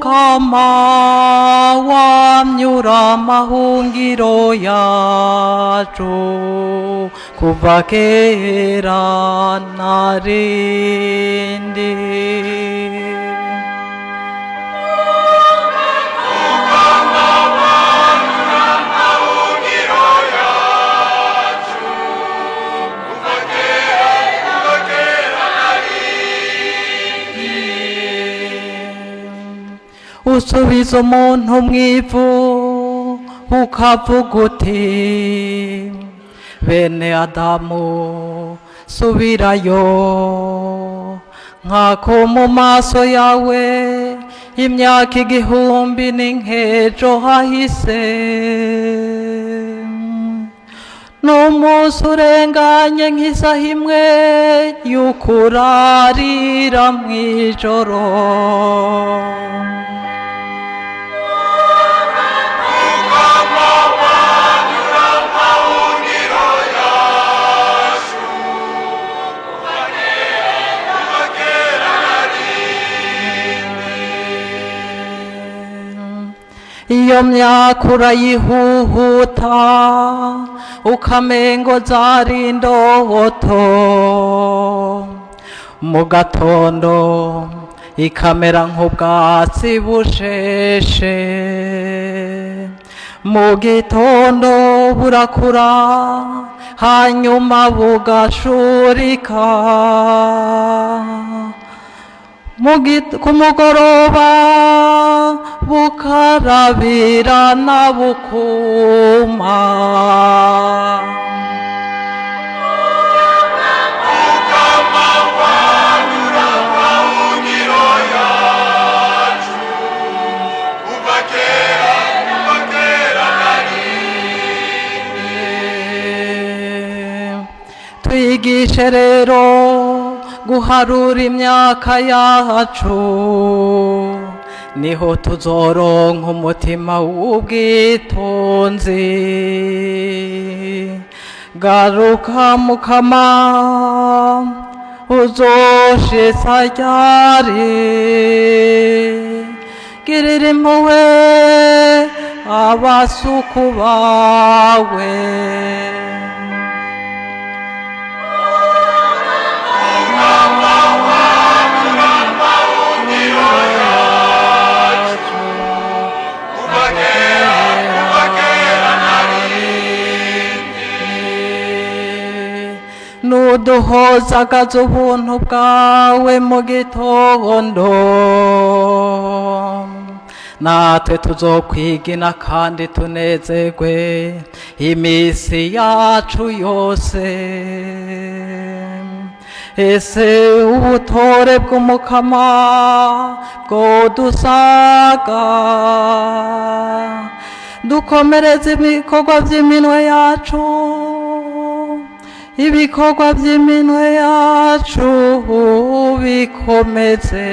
Mukama wamyura amahungiro yacu kuva kera narindi. Usubiza umuntu mw'ivu ukavuga uti: "Bene Adamu, subirayo." Nkako mu maso yawe imyaka 1000 ni nk'ejo hahise, n'umunsi urenganye nk'isaha imwe y'ukurarira mw'ijoro. Iyo myaka urayihuhuta ukamengo zari indoto, mu gatondo ikamera nk'ubwatsi busheshe, mu gitondo burakura hanyuma bugashurika, ku mugoroba bukarabirana bukuma. Mukama wanyura amahungiro yacu kuva kera, kuva kera narindi. Twigishe rero guharura imyaka yacu, niho tuzoronka umutima w'ubwitonzi. Garuka Mukama, uzoshitsa ryari? Girira impuhwe abasuku bawe. Mukama wanyura amahungiro yacu kuva kera, kuva kera narindi. Nuduhozagaza ubuntu bwawe mu gitondo, natwe tuzokwigina kandi tunezerwe iminsi yacu yose. Ese ubutore bw'Umukama bwodusaga? Dukomereze ibikorwa by'iminwe yacu, ibikorwa by'iminwe yacu bikomeze.